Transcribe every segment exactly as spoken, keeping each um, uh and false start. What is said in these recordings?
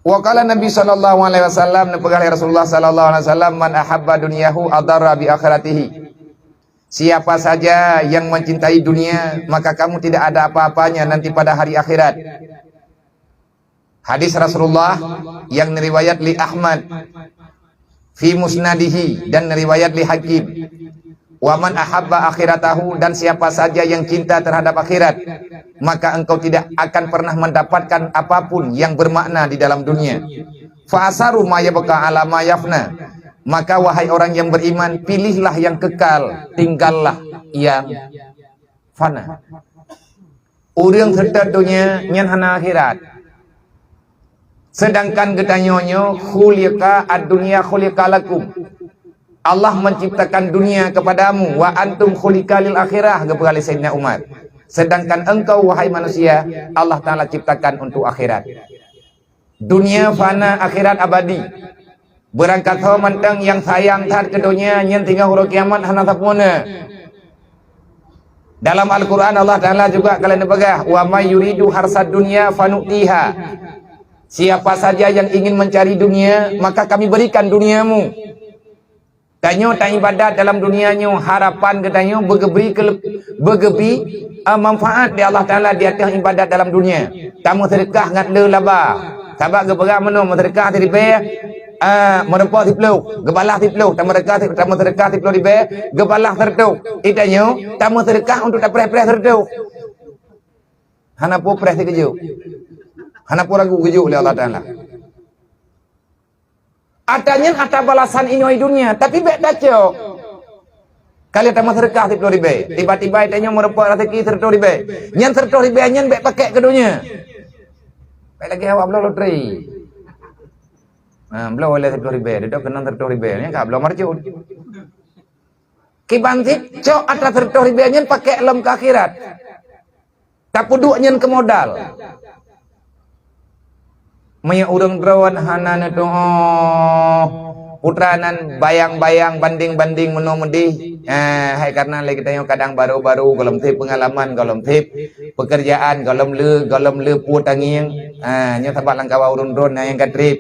Wa qala Nabi sallallahu alaihi wasallam, neupeugah lé Rasulullah sallallahu alaihi wasallam, "Man ahabba dunyahu adarra bi akhiratihi." Siapa saja yang mencintai dunia, maka kamu tidak ada apa-apanya nanti pada hari akhirat. Hadis Rasulullah yang riwayat li Ahmad fi musnadihi dan riwayat li Hakim. "Wa man ahabba akhiratahu," dan siapa saja yang cinta terhadap akhirat, maka engkau tidak akan pernah mendapatkan apapun yang bermakna di dalam dunia. "Fa asaru ma yabqa ala ma yafna." Maka wahai orang yang beriman, pilihlah yang kekal, tinggallah yang fana. Ureuëng seutôt donya nyan hana akhirat. Sedangkan geutanyoe nyoe khuliqa ad-dunya khuliqa lakum. Allah menciptakan dunia kepadamu, "Wa antum khuliqa lil akhirah," geupeugah lé Saidina Umar. "Sedangkan engkau, wahai manusia, Allah Taala ciptakan untuk akhirat." Dunia fana, akhirat abadi. Beurangkat ho mantong nyang sayang that keu donya nyan singoh uroe kiamat hana sapeue na. Dalam Al-Quran Allah Taala juga ka lheueh neupeugah, "Wa may yuridu harsad dunya fanu'tiha." Siapa saja yang ingin mencari dunia, maka kami berikan duniamu. Tanyoe taibadat dalam dunia nyoe, harapan geutanyoe beugeubri keu-, beugeubri, eh, manfaat di Allah Taala di ateueh ibadat dalam dunia. Tameuseudeukah ngat le laba. Sabab geupeugah meunoe meuseudeukah siribèe, eh, meurumpok siploh, geubalah siploh, tameuseudeukah si-, tameuseudeukah siploh ribèe, geubalah sireutoh. Itanyoe tameuseudeukah untuk tapreh-preh sireutoh. Hana peue preh sikeujok. Hana peue ragu geujok lé Allah Taala. Ata nyan ata balasan inoe dunia, tapi bèk tacok. Ka lheueh tameuseudeukah siploh ribèe, tiba-tiba itanyoe meurumpok raseuki sireutoh ribèe. Nyan sireutoh ribèe nyan bèk pakèk keu donya. Bèk lagèe awak bloe loteri. Ha, bloe lé siploh ribèe, dudoe keunong sireutoh ribèe, nyan ka bloe marcut. Kiban cit cok ata sireutoh ribèe nyan pakèk lom keu akhirat. Tapeuduek nyan keu modal. Meunyoe ureuëng droen hana neutuoh, putra nan bayang-bayang, banding-banding meunoe meudeh, eh, hai kareuna lé geutanyoe kadang baru-baru gohlom sép peungalaman, gohlom sép peukeurjaan, gohlom le, gohlom le peue tangieng. Eh, nyoe sabab lam kawan ureuëng droen na nyang ka trép,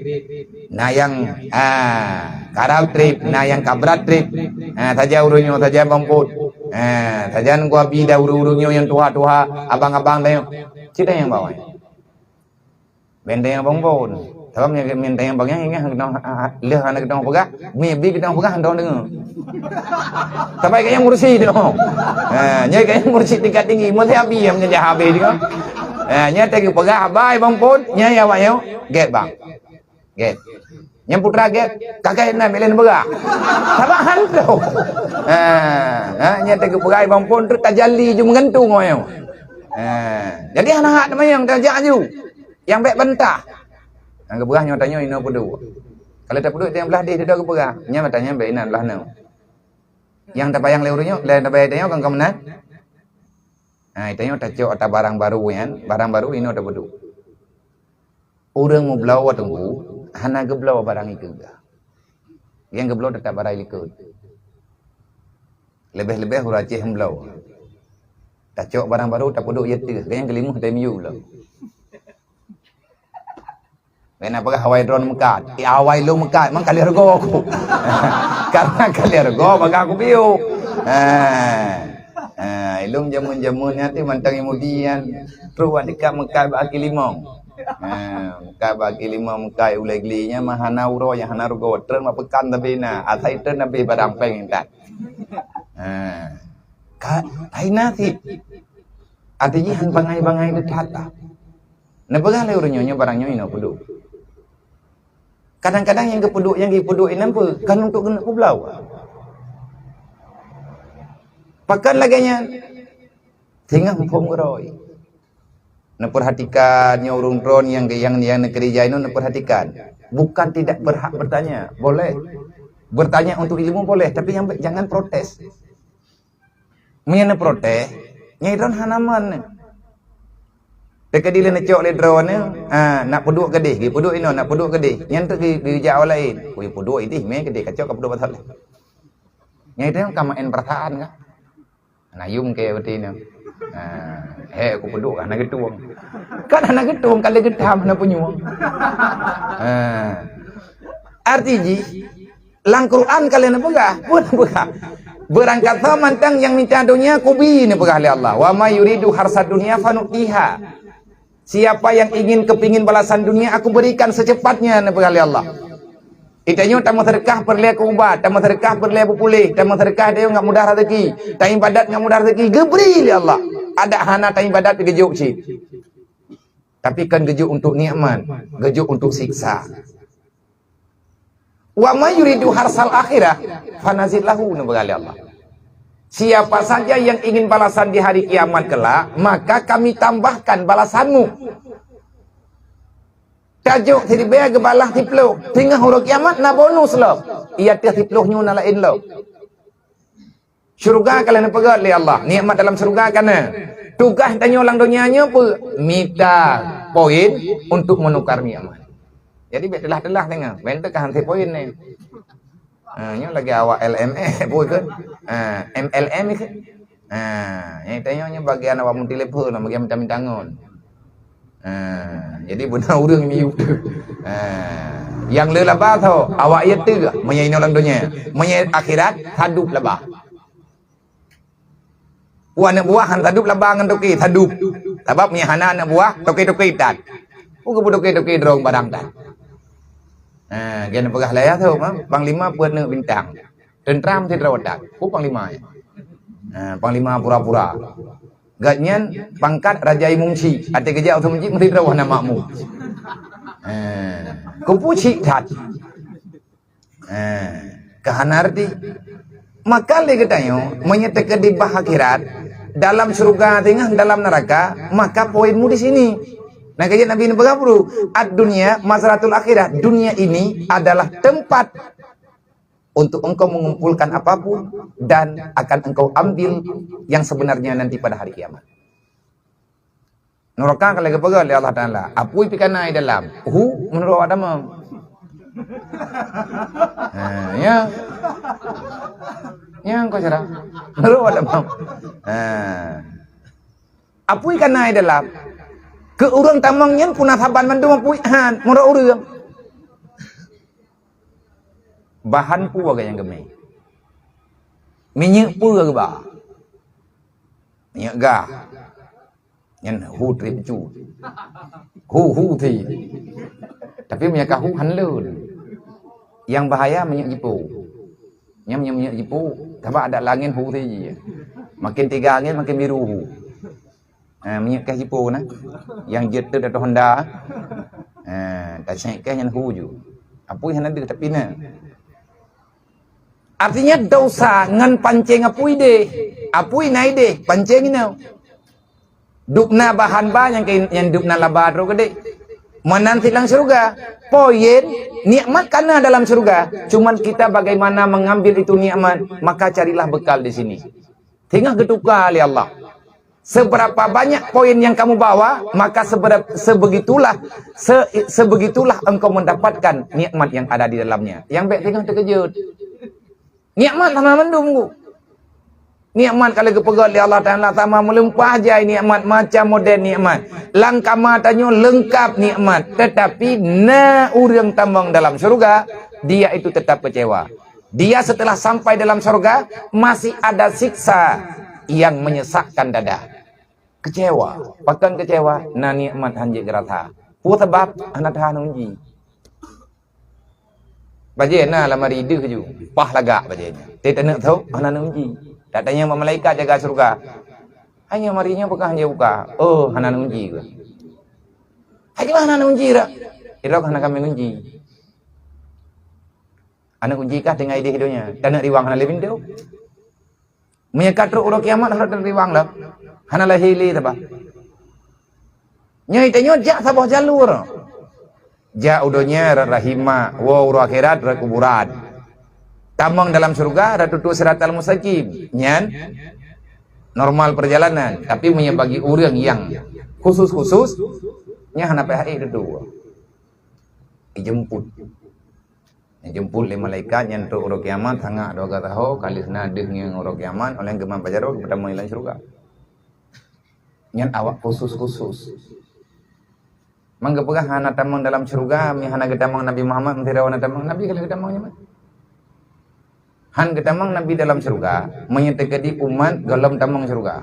na nyang, ah, karab trép, na nyang kabrat trép. Ah, sajan ureuëng nyoe, sajan Bang Pon. Ah, sajan geubi dah ureuëng-ureuëng nyoe nyang tuha-tuha, abang-abang tanyoe. Cit nyang bawai. Benteng abang Pon. Sabab nyang benteng abang nyan ingat keunoe, ah, lheueh hana keunoe peugah, mibi keunoe peugah hana deungoe. Sampai kayang mursyid tu. Ha, nyan kayang mursyid tingkat tinggi, mesti habis nyang menjadi habis tu. Ha, nyan teuka peugah, "Abai Bang Pon, nyan ya awak nyoe, gét bang." Gét. Nyang putra gét, ka gét na milen beurah. Sabab hantu. Ha, ha, nyan teuka peugah Bang Pon tu tajali ju meugantung awak nyoe. Ha, jadi hana hak teumanyong tajak aju. Nyang bèk bantah. Nyang geupeugah nyoe tanyoe inoe peuduek. Kalau tapeuduek teuh blah deh, dudoe geupeugah. Nyan mata nyan bèk inan blah nyoe. Nyang tapayang lé ureuëng nyoe, lé tapayang tanyoe kan ka meunan. Ha, tanyoe tacok ata barang baru nyan, barang baru inoe tapeuduek. Ureuëng meubloe teungku, hana geubloe barang ikeue. Nyang geubloe teutap barang likot. Leubeh-leubeh ureuëng Aceh meubloe. Tacok barang baru tapeuduek jateuh, nyang keulimuh tai miyueb lom. Bèk na peugah awai droen meukat. Eh, awai lôn meukat, mang ka lheueh reugoe ku. Karena ka lheueh reugoe, bagaih ku piôh. Ha. Ha, ilôn jameun-jameun nyan ti mantong Yahudi nyan. Trok awak dikak meukat bak kaki limong. Ha, meukat bak kaki limong, meukat ulèe gli nyan mah hana uroe nyang hana reugoe. Treun bak peukan tapi na, asai treun habéh barang péng intat. Ha. Ka, hai na cit. Até jih han bangai-bangai that-that. Neupeugah lé ureuëng nyoe, nyoe barang nyoe inoe peuduek. Kadang-kadang nyang geupeuduek, nyang geupeuduek inan peue? Kan untuk keuneuk peubloe. Pakon lagèe nyan? Singoh muphom keudroe. Neupeurhatikan nyoe ureuëng droen nyang, nyang, nyang neukeurija inoe neupeurhatikan. Bukan tidak berhak bertanya, boleh. Bertanya untuk ilmu boleh, tapi nyang, jangan protes. Meunyoe neuprotes, nyang droen hana man. Teukeudi lé neucok lé droeneuh, ha, nak peuduek keudeh, geupeuduek inoe, nak peuduek keudeh. Nyan teuk geu-, geujak awak laén. Kui peuduek ideh, mé keudeh kacok ka peuduek pasal. Nyang droen ka maén peurasaan ka. Hana yum keu beutôi nyoe. Ha, he, aku peudok hana geutueng. Kan hana geutueng, ka lheueh geutam hana punyueng. Ha. Arti jih, lam Quran ka lheueh neupeugah, peue neupeugah? Beurangkat soe mantong nyang mita donya kubi neupeugah lé Allah. "Wa may yuridu harsad dunya fanu'tiha." Siapa yang ingin kepingin balasan dunia, aku berikan secepatnya, neupeugah lé Allah. Geutanyoe tameuseudeukah peureulée keu ubat, tameuseudeukah peureulée beupuléh, tameuseudeukah tanyoe ngat mudah raseuki, taibadat ngat mudah raseuki, geubri lé Allah. Adak hana taibadat geujok cit. Tapi kan geujok untuk nikmat, geujok untuk siksa. "Wa may yuridu harsal akhirah fanazid lahu," neupeugah lé Allah. Siapa saja yang ingin balasan di hari kiamat kelak, maka kami tambahkan balasanmu. Tajok siribée geubalah siploh, teungoh uroe kiamat na bonus lom. Iya teuh siploh nyoe na laén lom. Syeuruga ka lheueh neupeugét lé Allah, nikmat dalam syeuruga ka na. Tugaih tanyoe lam donya nyoe peue? Mita poin untuk menukar nikmat. Jadi bék teulah-teulah teungoh, bék teuka han poin ni. Ha, nyoe lagée awak L M A peue ke? Ha, M L M ke? Ha, nyang tanyoe nyoe bagian awak multilevel, bagian minta-minta ngon. Ha, jadi beuna ureuëng miyup. Ha, nyang le laba tho, awak iya teuh meunyoe inoe lam donya. Meunyoe akhirat, sadup laba. Wah aneuk buah han sadup laba ngon toke, sadup. Sabab meunyoe hana aneuk buah, toke-toke tan. Peue keupeue toke-toke droe barang tan. Ha, gen peugah laya tho, ha? Panglima peuet neuk bintang. Tentara meusidroe tan. Peue panglima nyan? Ha, panglima pura-pura. Gobnyan pangkat raja imum syik, até geujak u masjid meusidroe hana makmum. Eh, keupeue syik that? Eh, ka hana arti. Maka lé geutanyoe, meunyoe teukeudi bah akhirat, dalam syeuruga teungoh dalam neuraka, maka poinmu di sini. Nah, kajak Nabi neupeugah bru, "Ad-dunya mazratul akhirah." Dunia ini adalah tempat untuk engkau mengumpulkan apapun dan akan engkau ambil yang sebenarnya nanti pada hari kiamat. Nuraka ka lagée peugah lé Allah Taala, "Apui pih kana i dalam, hu meunurot awak tamong." Ha, ya. Nyang ko cara. Meunurot awak tamong. Ha. Apui kana i dalam. Keu ureuëng tamong nyan puna saban mandum apui han, meunurot ureuëng. Bahan peue gaya nyang geumé? Minyeuk peue geuba? Minyeuk gah. Nyan hu trip cu. Hu, hu thi. Tapi meunyoe ka hu han lôn. Nyang bahaya minyeuk jipo. Nyan minyeuk, minyeuk jipo, sabab adak la angén hu thi jih. Makin tiga angén makin biru hu. Ha, minyeuk kah jipo na. Nyang jeuet teuh ateueh honda. Ha, tasek kah nyan hu ju. Apui hana deuh tapi na. Artinya dosa ngon pancéng apui deh. Apui na i deh, pancéng inoe. Dubna bahan ba nyang keu, nyang dubna laba droe keudeh. Meunan sit lam syeuruga. Poin, nikmat ka na dalam syeuruga. Cuman kita bagaimana mengambil itu nikmat, maka carilah bekal di sini. Teungoh geutuka lé Allah. Seberapa banyak poin yang kamu bawa, maka sebera-, sebegitulah, se-, sebegitulah engkau mendapatkan nikmat yang ada di dalamnya. Nyang bék teungoh teukeujot. Nikmat sama mandum ku. Nikmat ka lheueh geupeugét lé Allah Taala sama meulimpah jai nikmat, macam model nikmat. Lam kama tanyoe leungkap nikmat, tetapi na ureuëng tamong dalam syeuruga, dia itu tetap kecewa. Dia setelah sampai dalam syeuruga, masih ada siksa yang menyesakkan dada. Kecewa. Pakon kecewa? Na nikmat han jeuet geurasa. Peue sabab? Hana tahan uji. Bajée na lam ari deuh ju, paih lagak bajée nyan. Teuh taneuk thok, hana neuuji. Tatanyong bak malaikat jaga syeuruga, "Hai nyoe ari nyoe peue ka han jeuet buka?" "Oh, hana neuuji." "Hai nyoe hana neuuji dak?" "Irok hana kami uji." Hana uji kah tinggai di donya? Taneuk riwang hana lé pintoe. Meunyoe ka trok uroe kiamat, hana lé riwang lom. Hana lahé lé teuh bah. Nyoe tanyoe jak saboh jalur. Jak u donya rot rahima, woe uroe akhirat rot kuburan. Tamong dalam syeuruga rot tutoe siratal mustaqim. Nyan normal perjalanan, tapi meunyoe bagi ureuëng nyang khusus-khusus, nyan hana payah ék tutoe. Dijemput. Dijemput lé malaikat nyan trok uroe kiamat, sangak dua gasaho, ka lheueh na deuh ngieng uroe kiamat, óh lheueh geumat bak jaroe geupeutamoe lam syeuruga. Nyan awak khusus-khusus. Mang geupeugah hana tamong dalam syeuruga, mi hana geutamong Nabi Muhammad, meusira hana tamong Nabi, ka lheueh geutamong nyan. Han geutamong Nabi dalam syeuruga, meunyoe teukeudi umat gohlom tamong syeuruga.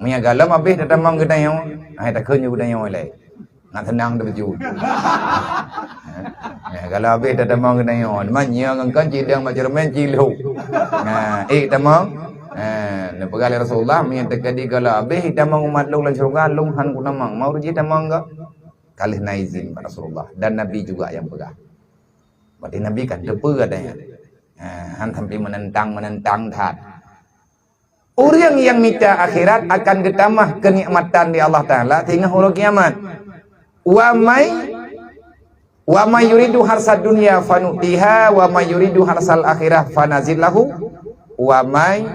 Meunyoe gohlom habéh tatamong geutanyoe, hai takheun ju geutanyoe lé. Ngat seunang teupeujeuet. Ya, kalau habéh tatamong geutanyoe, man nyoe ngon kon cidong bak ceureumen cilok. Nah, eh tamong. Eh, neupeugah lé Rasulullah, meunyoe teukeudi kalau habéh tamong umat lôn lam syeuruga, lôn han kutamong. Mau jih tamong gak? Ka lheueh na izin bak Rasulullah dan Nabi juga nyang peugah. Berarti Nabi kan teupeue katanya. Ha, han sampai menentang-menentang that. Ureuëng nyang mita akhirat akan geutamah keunikmatan di Allah Taala singoh uroe kiamat. Wa may wa may yuridu harsad dunya fanu'tiha wa may yuridu harsal akhirah fanazid lahu wa may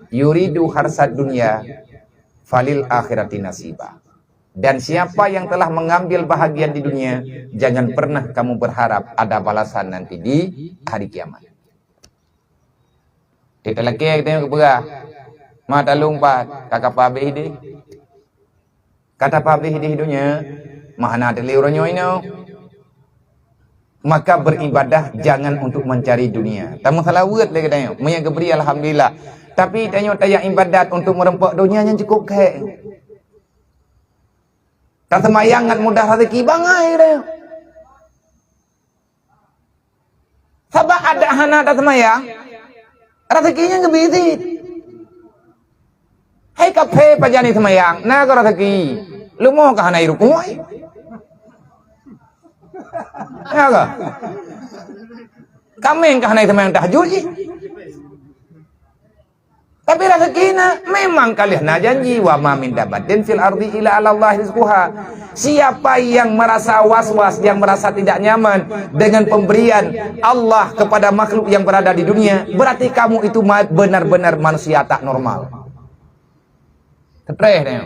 yuridu harsad dunya falil akhirati nasiba. Dan siapa yang telah mengambil bahagian di dunia, jangan pernah kamu berharap ada balasan nanti di hari kiamat. Di talakée kita yang kepeugah, ma talung pat, ka kapa habéh deh. Ka tapa habéh deh dunia, ma hana teulé uroe nyoe inoe. Maka beribadah jangan untuk mencari dunia. Tameusalaweuet lé geutanyoe, meunyo geubri alhamdulillah. Tapi tanyoe tajak ibadat untuk meurumpok dunia nyang cukup kek. Taseumayang ngat mudah rezeki bangai deh. Sabab adak hana taseumayang, rezeki nyan geubri cit. Hai kaphé pajan seumayang, na keu rezeki. Leumo ka hana irukui. Ya ka? Kaméng ka hana seumayang tahajud jih. Tapi rezeki na, memang ka lheueh na janji, "Wa ma min dabbatin fil ardi illa 'alallahi rizquha." Siapa yang merasa was-was, yang merasa tidak nyaman dengan pemberian Allah kepada makhluk yang berada di dunia, berarti kamu itu ma-, benar-benar manusia tak normal. Stres deh.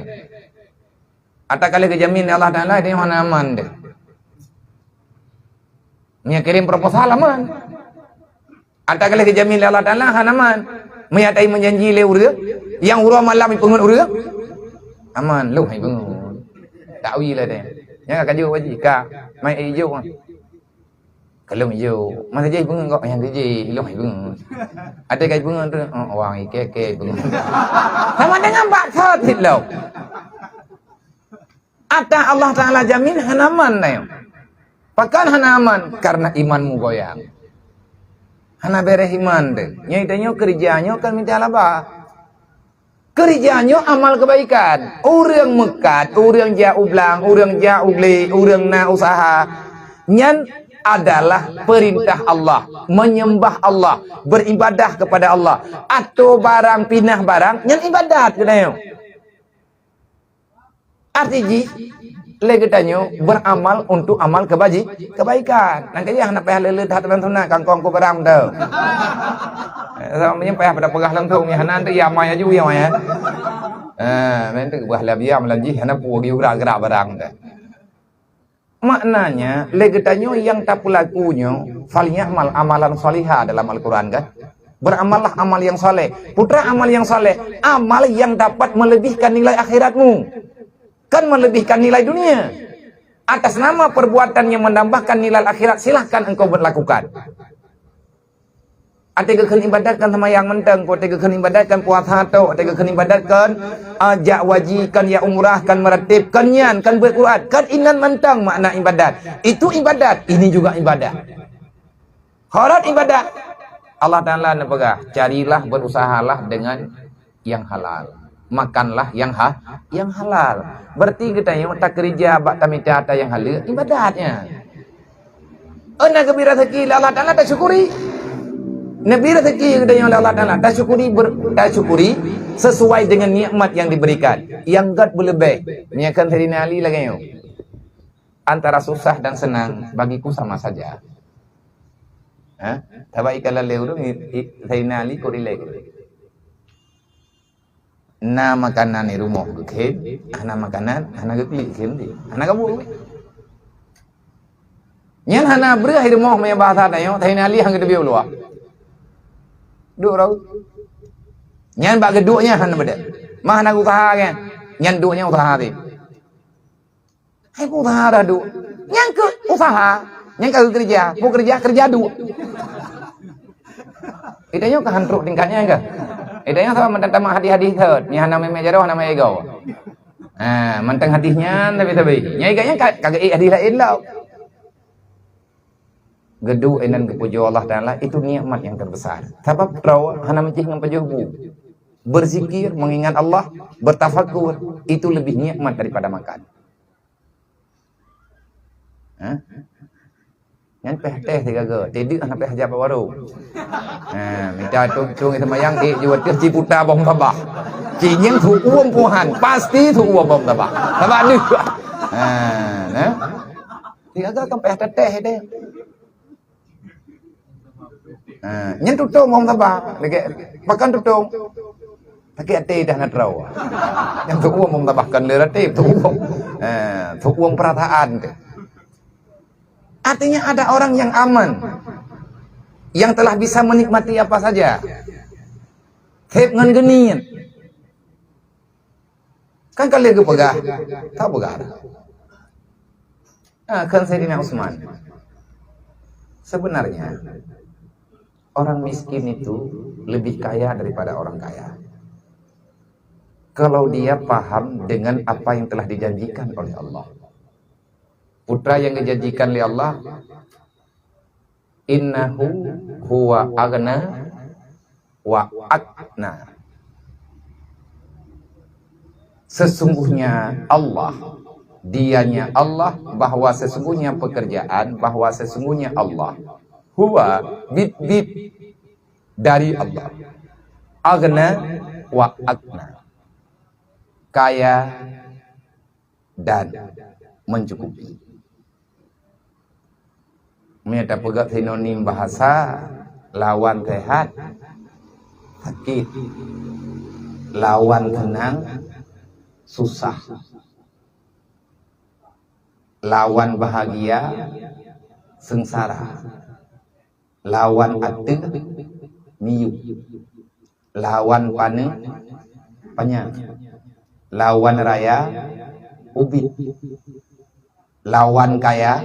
Ata ka lheueh geujamin lé Allah Taala, dia hana aman deh. Meunyo kirim proposal aman. Ata ka lheueh geujamin lé Allah Taala, hana aman. Meunyo ata meujanji lé ureuëng, nyang uroe malam ipeungeut ureuëng, aman, lôn ipeungeut. Takwil lah deh. Nyang ka kajok wajib ka, mai ijok. Kalon ijok, masa jih ipeungeut kok, nyang jih lôn ipeungeut. Ata ka ipeungeut tu, oh, wang ikek-ikek ipeungeut. Sama dengan bakso cit lom. Ata Allah Taala jamin hana aman na nyoe. Pakon hana aman? Karena imanmu goyang. Hana beres iman teuh. Nyoe tanyoe keureuja nyoe kan mita laba. Keureuja nyoe amal keubaikan. Ureuëng meukat, ureuëng jak u blang, ureuëng jak u glé, ureuëng na useuha. Nyan adalah peurintah Allah, menyembah Allah, beribadah kepada Allah. Atô barang, pinah barang, nyan ibadat keu tanyoe. Arti jih, lé geutanyoe beramal untuk amal kebaji-, kebaikan. Nang kayah hana payah leuleut that lam sunat kangkong ku barang tu. Eh, sama nyan payah pada peugah langsung, ya, hana tu ya mai aju ya mai, ya. Eh, nanti buah labiam lagi, hana pu lagi gerak-gerak barang tu. Maknanya, lé geutanyoe nyang tapeulaku nyoe, "Falyamal amalan shaliha" dalam Al-Quran kan? Beramallah amal yang saleh. Putra amal yang saleh, amal yang dapat melebihkan nilai akhiratmu. Kan melebihkan nilai dunia. Atas nama perbuatan yang menambahkan nilai akhirat, silahkan engkau berlakukan. Até geukheun ibadat kan seumayang mantong, até geukheun ibadat kan puasa tok, até geukheun ibadat kan, ah, jak waji, kan ya umrah, kan meratib, kan nyan, kan beuet Quran, kan inan mantong makna ibadat. Itu ibadat, ini juga ibadat. Horot ibadat. Allah Taala neupeugah, "Carilah, berusahalah dengan yang halal. Makanlah yang ha-, yang halal." Berarti geutanyoe takeureuja bak tamita ata nyang haleuk, ibadat nyan. Oh, na geubri rezeki lé Allah Taala, tasyukuri. Neubri rezeki geutanyoe lé Allah Taala, tasyukuri ber-, tasyukuri sesuai dengan nikmat yang diberikan. Nyang gét beuleubeh, nyan kan Saidina Ali lagée nyoe. Antara susah dan senang bagiku sama saja. Ha? Sabab ikalon lé ureuëng, i-, i-, Saidina Ali kok rilek. Na makanan di rumoh geukhem, hana makanan, hana geuklik khem di. Hana gabuek. Nyan hana breuh di rumoh meunyo bahasa tanyoe, Saidina Ali han geuteubiet u luwa. Duek raut. Nyan bak geuduek nyan hana beudet. Mah hana geusaha kan. Nyan duek nyan usaha tadi. Hai usaha dah duek. Nyang keu usaha, nyang ka keureuja, peue keureuja, keureuja duek. Ita nyoe ka han trok tingkat nyan kah? Ita nyoe sabab mantong tamah hadih-hadih thot, nyang hana mé-mé jaroe, hana mé igoe. Ha, mantong hadih nyan tapi-tapi. Nyang igoe nyan ka, ka geuék hadih laén lom. Geuduek inan geupujoe Allah Taala, itu nikmat yang terbesar. Sabab droe hana meucih ngon pajoh bu. Berzikir, mengingat Allah, bertafakur, itu lebih nikmat daripada makan. Ha? Nyan péh teh sigaga, teudeuh hana péh hajat bak warong. Ha, mita tueng-tueng seumayang, ék jeuet teuh ciputa boh meutabah. Ci ngieng su uem puhan, pasti su uem boh meutabah. Sabab deuh. Ha, nah. Sigaga kan péh teh deh. Ha, nyan tutong boh meutabah, lagèe pakan tutong. Sakét até dah na trau. Nyang teuuem meuntabahkan lé até, teuuem. Eh, teuuem perasaan tu. Artinya ada orang yang aman, yang telah bisa menikmati apa saja. Sép ngon geuniet. Kan ka lheueh geupeugah, ka peugah dah. Ah, kheun Saidina Utsman. Sebenarnya, orang miskin itu lebih kaya daripada orang kaya. Kalau dia paham dengan apa yang telah dijanjikan oleh Allah. Putra yang dijanjikan oleh Allah, "Innahu huwa aghna wa aqna." Sesungguhnya Allah, dianya Allah, bahwa sesungguhnya pekerjaan, bahwa sesungguhnya Allah, huwa, bit-bit dari Allah, aghna wa aqna, kaya dan mencukupi. Meunyoe tapeugah sinonim bahasa, lawan sehat, sakit. Lawan tenang, susah. Lawan bahagia, sengsara. Lawan ateueh, miyueb. Lawan paneuk, panyang. Lawan raya, ubit. Lawan kaya,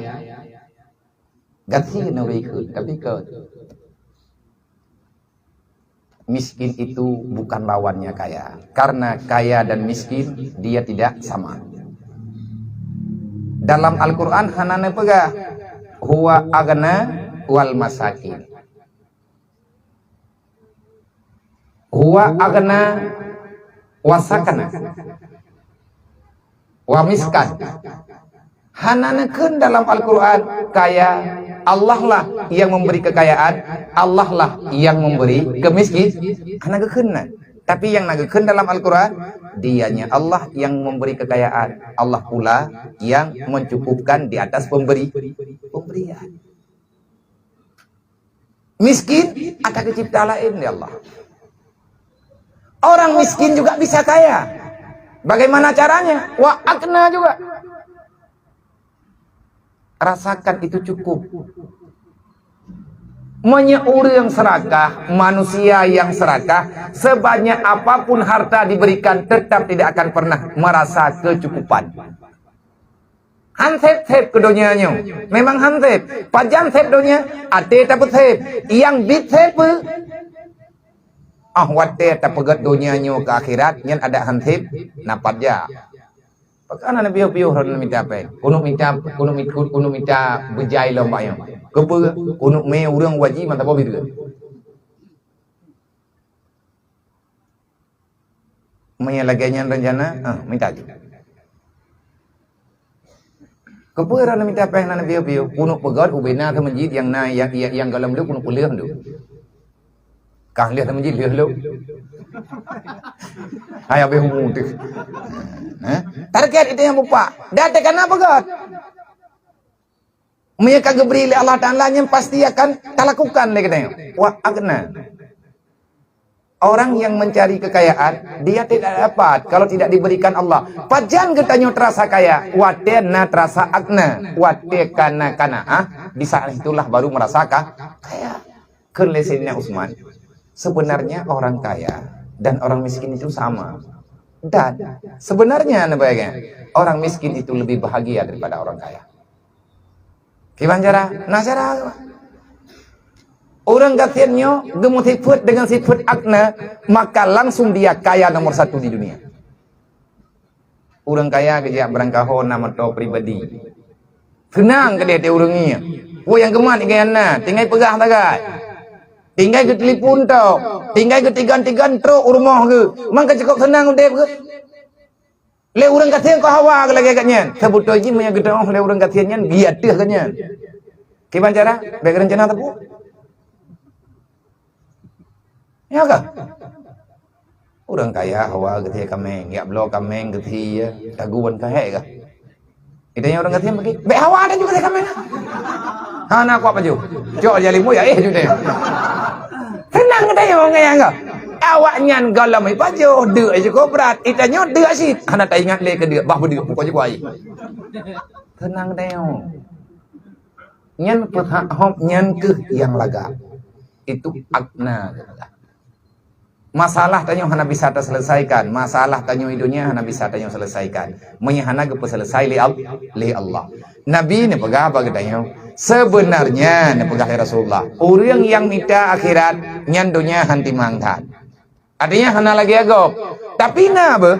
gasien ureueng ikheun, tapi kon. Miskin itu bukan lawannya kaya. Karena kaya dan miskin, dia tidak sama. Dalam Al-Quran hana neupeugah, "Huwa aghna wal masakin." "Huwa aghna wa sakana." Wa miskan. Hana neukheun dalam Al-Quran, kaya, Allah lah yang memberi kekayaan, Allah lah yang memberi kemiskin. Hana geukheun nan. Tapi yang na geukheun dalam Al-Quran, dianya Allah yang memberi kekayaan, Allah pula yang mencukupkan di atas pemberi, pemberian. Miskin, ada kecipta lain di Allah. Orang miskin juga bisa kaya. Bagaimana caranya? Wa aghna juga. Rasakan itu cukup. Meunyoe ureueng serakah, manusia yang serakah, sebanyak apapun harta diberikan, tetap tidak akan pernah merasa kecukupan. Han sép-sép keu donya nyoe. Memang han sép. Pajan sép donya, até tapeusép. Nyang biet sép peue? Ah, watée tapeugét donya nyoe keu akhirat, nyan adak han sép, na pajan. Pakon hana piôh-piôh droeneuh mita péng? Keuneuk mita, keuneuk mit-, keuneuk mita beujai lom bak nyoe. Keupeue? Keuneuk mé ureueng waji mantong boh bireuen. Meunyoe lagée nyan rencana, ah, mita lé. Keupeue droeneuh mita péng hana piôh-piôh? Keuneuk peugét ubé na seumeujid nyang na, nyang, nyang, nyang gohlom lé keuneuk peuleueh dum. Kah lheueh seumeujid lheueh lom. Hai habéh umu teuh. Eh? Target itu nyang bupak. Dan teukana peugét. Meunyoe ka geubri lé Allah Taala, nyan pasti akan talakukan lé geutanyoe. Wa aghna. Orang yang mencari kekayaan, dia tidak dapat kalau tidak diberikan Allah. Pajan geutanyoe terasa kaya, watée na terasa aghna, watée kana kanaah, di saat itulah baru merasa ka-, kaya. Kheun lé Saidina Utsman, sebenarnya orang kaya dan orang miskin itu sama. Dan sebenarnya, neubayeue, orang miskin itu lebih bahagia daripada orang kaya. Kiban cara? Nah, cara ureuëng gasien nyoe geumeusifeuet dengan sifeuet aghna, maka langsung dia kaya nomor satu di dunia. Ureuëng kaya geujak beurangkaho na moto pribadi. Seunang keudeh teuh ureuëng nyan. Peue nyang geumat igan na, tinggai peugah sagai. Tinggai geutelepon tok, tinggai geutigan-tigan trok u rumoh geuh. Man ka cukôp seunang udeb geuh. Lé ureuëng gasien kok hawa lagée geuh nyan. Seubeutôi jih meunyoe geuteuôh lé ureuëng gasien nyan, geuateueh geuh nyan. Kiban cara? Bék reuncana teupeu. Ya kah? Ureuëng kaya hawa geuthie kaméng, jak bloe kaméng geuthie, taguan ka hék kah? Geutanyoe ureuëng gasien bagi, bék hawa dan juga geuthie kaméng. Hana kuat pajoh. Cok jali mu ya, eh, judeh. Seunang geutanyoe ngon nyang ka. Awaknyan gohlom ipajoh, deuk jukôp brat, geutanyoe deuk cit. Hana taingat lé keu deuk, bah beudeuk, pokok jukôp ai. Seunang geutanyoe. Nyan peuhak hom, nyan keuh nyang lagak. Itu aghna. Masalah tanyoe hana bisa taselesaikan, masalah tanyoe di dunia hana bisa tanyoe selesaikan, meunyoe hana geupeuselesai lé Al-, lé Allah. Nabi neupeugah bak geutanyoe, sebenarnya neupeugah lé Rasulullah, ureuëng nyang mita akhirat nyan dunia han timang that. Artinya hana lagée gob. Tapi na beuh,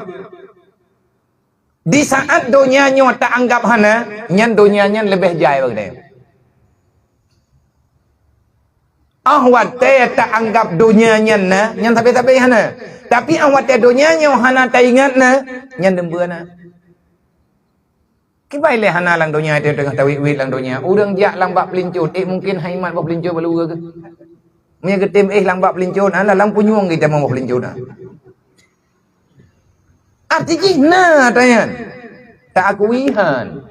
di saat donya nyoe taanggap hana, nyan donya nyan leubeh jai bak geutanyoe. Óh watée taanggap donya nyan na, nyan sabe-sabe hana. Tapi óh watée donya nyoe hana taingat na, nyan deumbeu na. Kiban lé hana lam donya, teungoh tawét-wét lam donya. Ureuëng jak lam bak peulincot, ék mungken han imat boh peulincot bak luweue geuh. Meunyoe geutem éh lam bak peulincot, alah lam punyueng geuh tamong boh peulincot na. Arti jih na tanyan. Taakui han.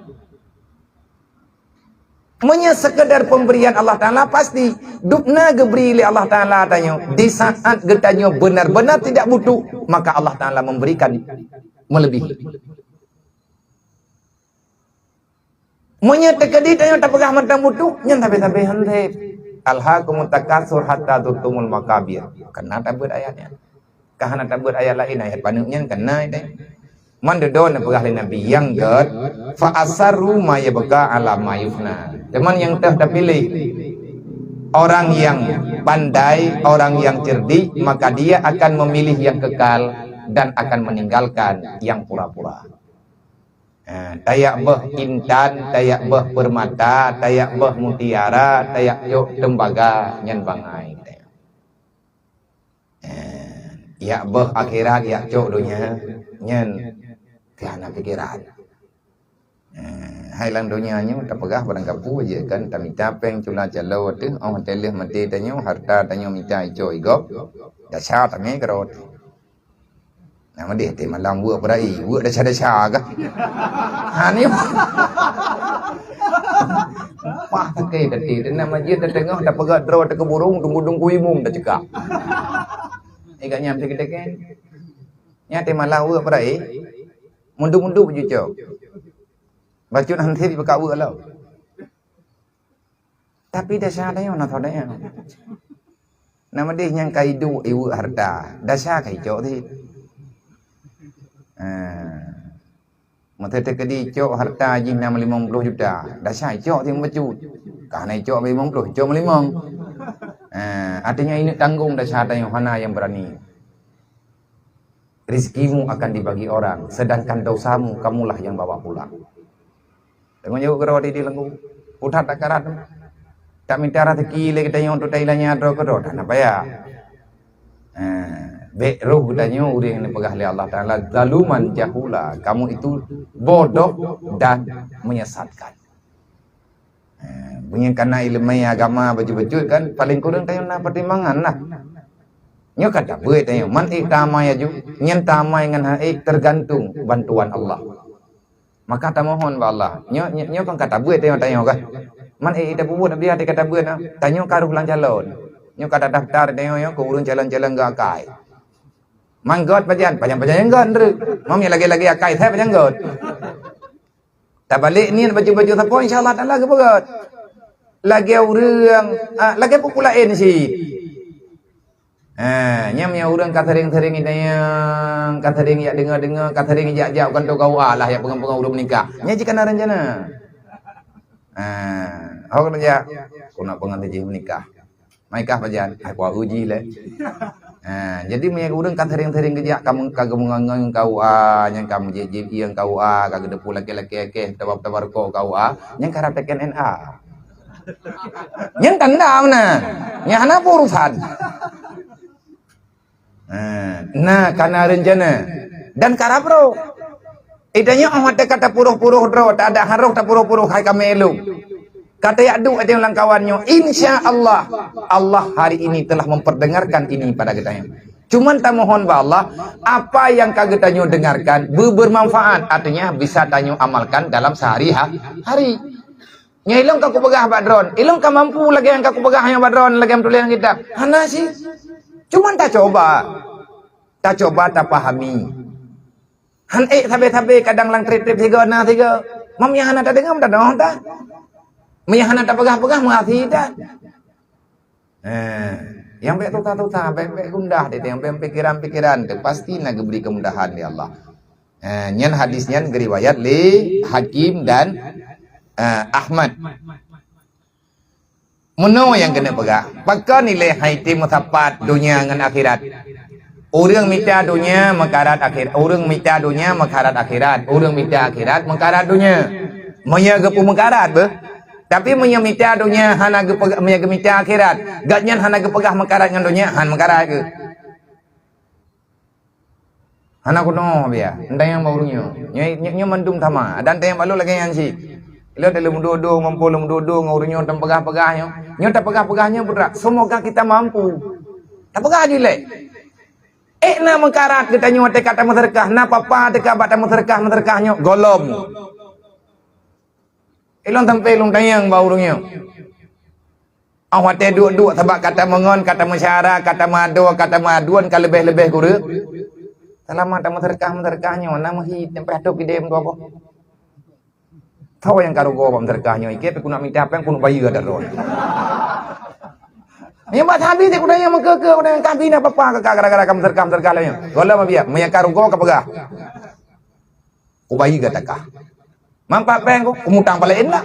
Meunyoe sekedar pemberian Allah Taala, pasti dubna geubri lé Allah Taala tanyoe. Di saat geutanyoe benar-benar tidak butuh, maka Allah Taala memberikan melebihi. Meunyoe teukeudi tanyoe tapeugah mantong butuh, nyan sabe-sabe han sép. "Alhaakumut takatsur hatta zurtumul maqabir." Kana tabeuet ayat nyan. Ka hana tabeuet ayat laén, ayat paneuk nyan kana itu. Man dudoe neupeugah lé Nabi nyang gét, "Fa asarru ma yabqa ala ma yufna." Teuma nyang teuh tapiléh, orang yang pandai, orang yang cerdik, maka dia akan memilih yang kekal dan akan meninggalkan yang pura-pura. Ha, tajak beuh intan, tajak beuh peurmata, tajak beuh mutiara, tajak cok teumbaga, nyan bangai. Ha, jak beuh akhirat, jak cok donya, nyan keu hana pikeran. Ha, hai lam donya nyoe tapeugah barangkapeue jeuet kan, tamita péng cula calo teuh, óh watée lheueh maté tanyoe, hareuta tanyoe mita icok igob, desya tamé keudroe teuh. Nah, meudeh teuh malam weuek peura'i, weuek desya-desya kah? Ha, nyoe. Pah sakét até, dan na masjid tateungoh, tapeugah droe teuh keu burông, dungku-dungku imum tacekak. Eh, gak nyam sakét-sakét. Nyan teuh malam weuek peura'i, mundu-mundu baju cok. Bacut han sép ipeugah weuek lom. Tapi desya tanyoe na tho tanyoe. Na meudeh nyang ka iduek iweuek hareuta, desya ka icok cit. Ha. Meuteuteuk keudi cok hareuta jih na limong ploh juta, desya icok cit meubacut. Ka hana icok limong ploh, icok meulimong. Ha, artinya ineuk tanggong desya tanyoe hana nyang beurani. Rizkimu akan dibagi orang, sedangkan dosamu kamulah yang bawa pulang. Deungon jaweueb keudroe di, di lengku. Putat takarat. Tak minta rezeki lé geutanyoe untuk tailanya droe keudroe, hana payah. Eh, bék roh geutanyoe ureuëng nyang dipeugah lé Allah Taala zaluman jahula. Kamu itu bodoh dan menyesatkan. Eh, meunyoe kana iéleumé agama bacut-bacut kan, paléng kureueng tanyoe na peutimbangan lah. Nyoe ka tabeuet tanyoe, man ék tamai aju, nyan tamai ngon han ék teugantung bantuan Allah. Maka tamohon bak Allah. Nyoe, nyoe, nyoe kan ka tabeuet tanyoe, tanyoe kan. Man ék tapeubuet biar ka tabeuet na. Tanyoe ka roh lam calon. Nyoe ka tadaftar tanyoe nyoe keu ureuëng calon-calon geuakai. Man gét pajan, pajan-pajan nyang gét nteuk. Mam nyang lagée-lagée akai, sai pajan gét. Tabalek niet baju-baju sapo, insya Allah Taala geupeugét. Lagée ureuëng, ah, lagée peue laén cit. Ha, nyan meunyoe ureuëng ka sering-sering itanyong, ka sering jak deungoe-deungoe, ka sering jak-jak u kantô K U A lah jak peugah-peugah ureuëng menikah. Nyan jih ka na rencana. Ha, ho keuneuk jak, keuneuk peugah jih menikah. Menikah pajan, ai kuah uji lé. Ha, jadi meunyoe ureuëng ka sering-sering geujak ka, ka geumeungon-ngon K U A, nyan ka meujép-jép ié K U A, ka geuteupeue lakée-lakée, tabab-tabab rukok K U A, nyan ka rab teken N A. Nyan tanda meunan. Nyan hana peue urusan. Ha, na ka na rencana dan ka rab rôh. Itanyoe óh watée ka tapuroh-puroh droe, tak ada harôh tapuroh-puroh hai ka meuilông. Ka tajak duek ateueh lam kawan nyoe, insya Allah, Allah hari ini telah memperdengarkan ini pada geutanyoe. Cuman tamohon bak Allah, apa yang ka geutanyoe dengarkan beu-, bermanfaat, artinya bisa tanyoe amalkan dalam sehari ha-, hari. Nyoe ilông ka kupeugah bak droen, ilông ka mampu lagée nyang ka kupeugah nyoe bak droen lagée meutuléh lam kitab. Hana sih. Cuman tacoba. Tacoba tapahami. Han ék sabe-sabe kadang lam treb-treb sigoe na sigoe. Meunyoe hana tadeungoe, meudadoh ta. Meunyoe hana tapeugah-peugah, meuhasé ta. Eh, nyang bék susah-susah, bék-bék gundah, nyang bék pikiran-pikiran, pasti na geubri keumudahan lé Allah. Eh, nyan hadis nyan geuriwayat lé Hakim dan, eh, Ahmad. Meunoe nyang keuneuk peugah, pakon ilée hai tém meusapat donya ngon akhirat? Ureuëng mita donya meukarat akhir-, ureuëng mita donya meukarat akhirat, ureuëng mita akhirat meukarat donya. Meunyoe geupeu meukarat beuh, tapi meunyoe mita donya hana geupeugah, meunyoe geumita akhirat, gobnyan hana geupeugah meukarat ngon donya, han meukarat geuh. Hana keunoe biya, entayang bak ureuëng nyoe. Nyoe, nyoe, nyoe mandum sama, dan entayang bak lôn lagée nyan cit. Ilôn lôn meuduek-duek, mampu lôn meuduek-duek ngon ureuëng nyoe, tapeugah-peugah nyoe. Nyoe tapeugah-peugah nyoe putra, semoga kita mampu. Tapeugah jih lé. Ék na meukarat geutanyoe teuka tameuseudeukah, na papa teuka bak tameuseudeukah, meuseudeukah nyoe, gohlom. Ilôn sampoe lôn tanyong bak ureuëng nyoe. Óh watée duek-duek sabab ka tameungon, ka tameusyara, ka tameuadoe, ka tameuaduan, ka leubeh-leubeh kureueng. Seulama tameuseudeukah-meuseudeukah nyoe, na meuhi, sampoe ateueh kidém dua boh. Soe nyang ka rugoe bak meuseudeukah nyoe, ikét pih keuneuk mita péng, keuneuk bayeue ata droe. Nyang bak sabe teuh kuda nyang meukeue-keue, kuda nyang ka bina papa ka gara-gara ka meuseudeukah-meuseudeukah lagée nyoe. Gohlom biya, meunyoe ka rugoe ka peugah. Kubayeue gata kah. Mampat péng ku, kumutang pala indak.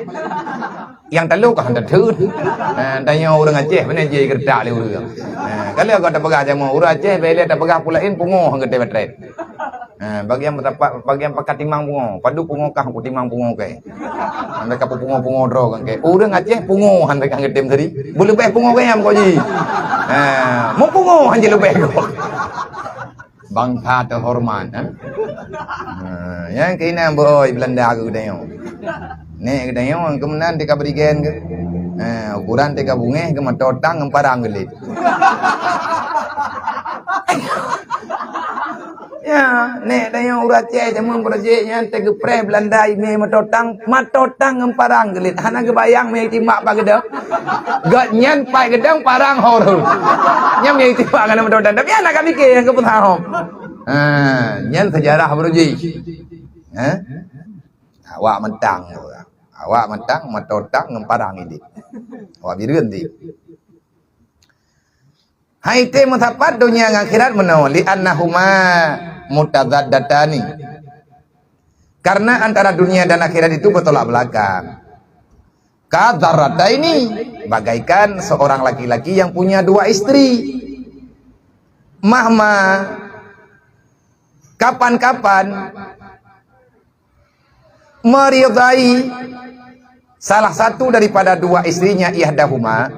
Nyang talo ka han tatheun. Ha, tanyoe ureuëng Aceh, beuna jih geuretak lé ureuëng. Ha, kalau gata peugah jameun ureuëng Aceh, bèk lé tapeugah pula in pungoh han geutem treb. Ha, bagian meusapat, bagian pakat timang pungoh. Padub pungoh kah, kutimang pungoh kèe. Sampai ka pungoh-pungoh droe kan kèe. Ureuëng Aceh pungoh han geutem seri. Beuleubeh pungoh kèe nyang kok jih. Ha, meupungoh han jih leubeh kok. Bangsa teuhoreumat, eh? Ha, nyang keunan beuoi Beulanda keu geutanyoe. Nèk geutanyoe keumeunang teuka berigen keu. Ha, ukuran teuka bungéh keu meuto tang ngon parang geulit. Ya, nèk tanyoe ureuëng Aceh jameun projek nyan teugeupreh Beulanda imè meuto tang, meuto tang ngon parang geulit. Hana geubayang mè timbak pat geudong. Gobnyan pat geudong parang horeuh. Nyan mè timbak ngon meuto tang. Tapi hana ka piké nyang keupeue hom. Ha, nyan sejarah projek. Ha? Awak meutang. Awak meutang, meuto tang ngon parang idéh. Awak bireuen ti. Hai tém meusapat donya ngon akhirat meunoe, "Li annahuma mutadaddatani." Karena antara dunia dan akhirat itu bertolak belakang. Kadzarrataini, bagaikan seorang laki-laki yang punya dua istri. Mahma, kapan-kapan, meridai salah satu daripada dua istrinya, ihdahuma,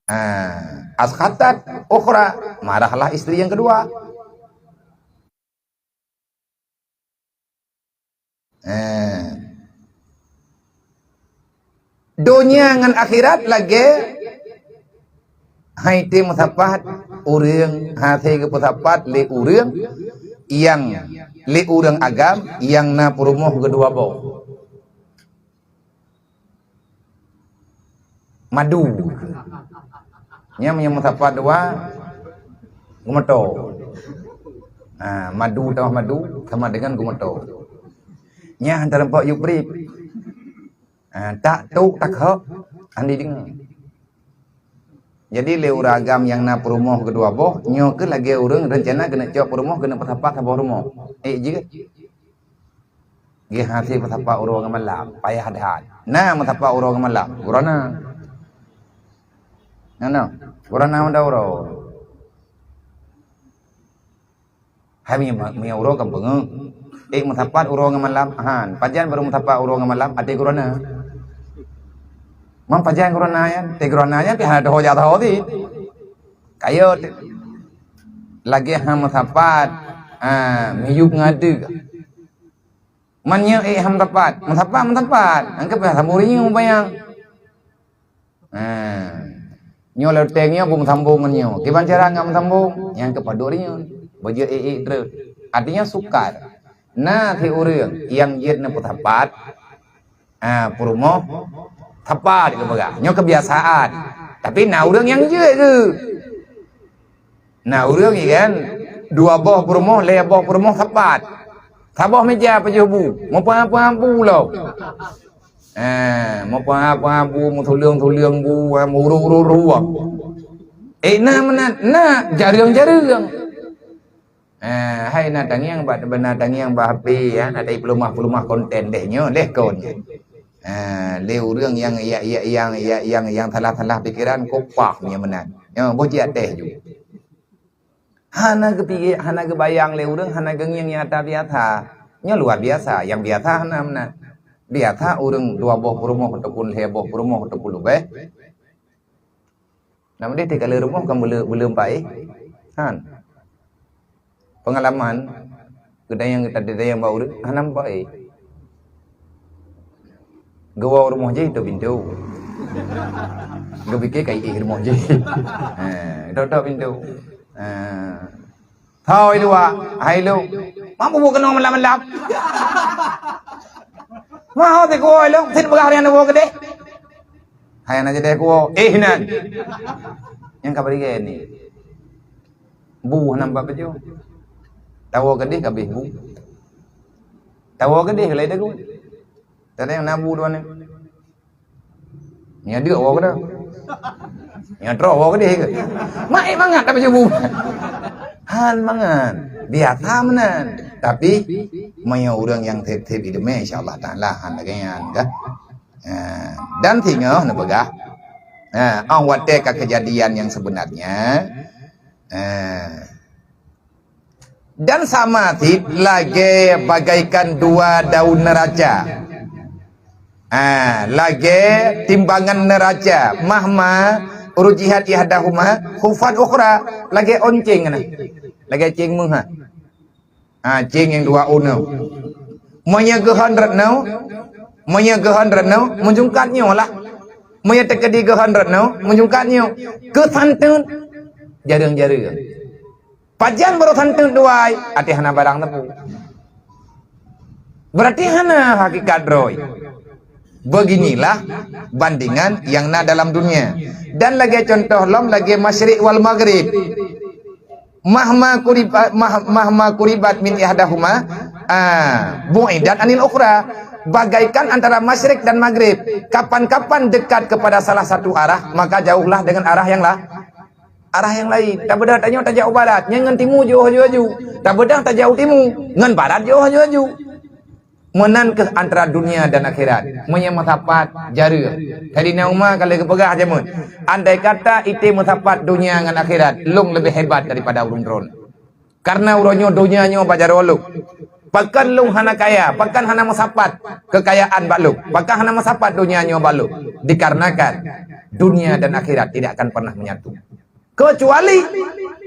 ah, askhatat ukhra, marahlah istri yang kedua. Eh. Donya ngon akhirat lagèe hai tém meusapat ureuëng, hase geupeusapat lé ureuëng nyang lé ureuëng agam nyang na peurumoh keudua boh. Madu. Nyang, nyang meusapat dua, geumeuto. Ha, madu tamah madu sama dengan geumeuto. Nyang teureumpok yuprip. Ha, tak tuk tak hok, andi deungoe. Jadi lé ureuëng agam nyang na peurumoh keudua boh, nyoe keuh lagée ureuëng reuncana keuneuk cok peurumoh keuneuk peusapat saboh rumoh. Eh, jeuet. Geuhase peusapat uroe ngon malam, payah that. Na meusapat uroe ngon malam, gurana. Na, na, gurana meuda uroe. Hai meunyoe, meunyoe uroe kan beungeuh. Eh, meusapat uroe ngon malam, han. Pajan barô meusapat uroe ngon malam, até gurana. Mang pajan gurana nyan, até gurana nyan pih hana teuho jak teuho cit. Kayôt. Lagée han meusapat, ha, miyueb ngon adeuek. Man nyoe ék han meusapat, meusapat, meusapat. Nyang keuh payah sambông rinyeun mubayang. Ha. Nyoe loteng nyoe beumeusambông ngon nyoe. Kiban cara ngon meusambông, nyang keuh padub rinyeun. Beujeuet ék-ék treuk. Artinya sukar. Na si ureuëng nyang jeuet neupeusapat, ha, peurumoh, sapat geupeugah. Nyoe keubiasaan. Tapi na ureuëng nyang jeuet geuh. Na ureuëng, iya kan, dua boh peurumoh, lhée boh peurumoh sapat. Saboh méja pajoh bu, meupeue-peue bu lom. Eh, meupeue-peue bu, meutuleueng-tuleueng bu, eh, meurôh-rôh ruwah. Eh, na meunan, na jareueng-jareueng. Eh, hai na tangieng bak, na tangieng bak H P, ya, na tai peulumah-peulumah konten deh nyoe, leh kon. Eh, lé ureuëng nyang, ya, ya, nyang, ya, nyang, nyang salah-salah pikiran, kopah nyoe meunan. Nyoe, boh jiatéh ju. Hana geupike-, hana geubayang lé ureuëng, hana geungieng nyang ata biasa. Nyoe luar biasa, nyang biasa hana meunan. Biasa ureuëng dua boh peurumoh ataupun lhée boh peurumoh ataupun leubeh. Nam deh tinggai rumoh kan beuleum, beuleum paéh. Han. Pengalaman, geudayang, geudayang bak ureuëng, hana paéh. Geuwoe rumoh jih, tok pintoe. Geupike ka iéh rumoh jih. Ha, tok-tok pintoe. Ha. Thoi dua, hai lôn. Mampu buet keunoe malam-malam. Mau teukuwoe lôn, sit beurah rian woe keudeh. Hai aneuk jadeh kuwoe, eh nan. Nyang ka bri gét ni. Bu hana bak baju. Tawoe keudeh ka beh bu. Tawoe keudeh ka lhée dagu. Tadi nyang na bu dua ni. Nyan deuk woe keudeh. Nyan troh woe keudeh ke. Mak ék mangat tapi cubu. Han mangat. Biasa meunan. Tapi meunyoe ureuëng nyang thép-thép iéleumé, insya Allah Taala han lagée nyan kah. Ha, dan singoh neupeugah, ha, óh watée ka keujadian nyang seubeunarnya, ha, dan sama cit lagée bagaikan dua daun neuraca. Ha, lagée timbangan neuraca, mahma rujihat ihdahuma khuffat ukhra, lagée ôn céng na. Lagée céng meuh ha. Ha, céng nyang dua uneue. Meunyoe geuhon rot nyoe, meunyoe geuhon rot nyoe, meujungkat nyoe lah. Meunyoe teukeudi geuhon rot nyoe, meujungkat nyoe. Keu santeut, jareueng-jareueng. Pajan barô santeut duai, até hana barang teupeu. Berarti hana hakikat droe. Beginilah bandingan yang na dalam dunia. Dan lagée contoh lom lagée masyriq wal maghrib. Mahma kuriba-, mah-, mahma kuribat min ihdahuma, ah, bu'idat anil ukhra. Bagaikan antara masyriq dan maghrib. Kapan-kapan dekat kepada salah satu arah, maka jauhlah dengan arah yang la-, arah yang lain. Tabeudôh tanyoe tajak u barat, nyan ngon timu jiôh aju-aju. Tabeudôh tajak u timu, ngon barat jiôh aju-aju. Meunan kheueh antara dunia dan akhirat. Meunyoe meusapat, jareueng. Saidina Umar ka lheueh geupeugah jameun, andai kata item meusapat dunia ngon akhirat, lôn leubeh hebat daripada ulôn droen. Karena uroe nyoe dunia nyoe bak jaroe lôn. Pakon lôn hana kaya, pakon hana meusapat keukayaan bak lôn, pakon hana meusapat dunia nyoe bak lôn. Dikarenakan dunia dan akhirat tidak akan pernah menyatu. Kecuali,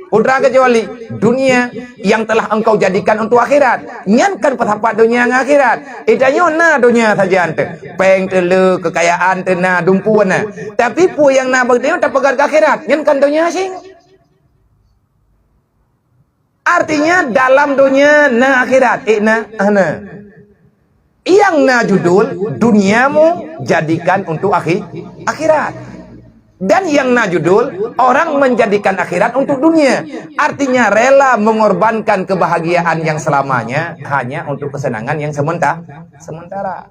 putra kecuali, dunia yang telah engkau jadikan untuk akhirat. Nyan kan peusapat dunia ngon akhirat. Ita nyoe na dunia saja ante. Péng teule, keukayaan teu na, dumpeue na. Tapi peue nyang na bak tanyoe tapeugah keu akhirat. Nyan kan dunia asing. Artinya dalam dunia na akhirat. Eh, na, ah, na. Nyang na judul, duniamu jadikan untuk akhi-, akhirat. Dan nyang na judul, orang menjadikan akhirat untuk dunia. Artinya rela mengorbankan kebahagiaan yang selamanya hanya untuk kesenangan yang sementa-, sementara.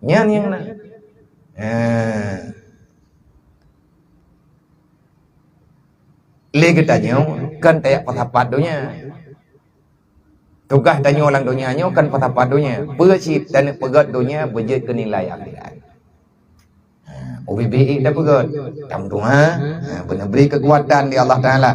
Nyan nyang na. Eh. Lé geutanyoe kon tajak peusapat donya. Tugaih tanyoe lam donya nyoe kon peusapat donya. Peue cit taneuk peugét donya beujeuet keu nilai akhirat. Ha, ubit-ubit tapeugét, tameudoa, ha, beuneubri keukuatan di Allah Taala.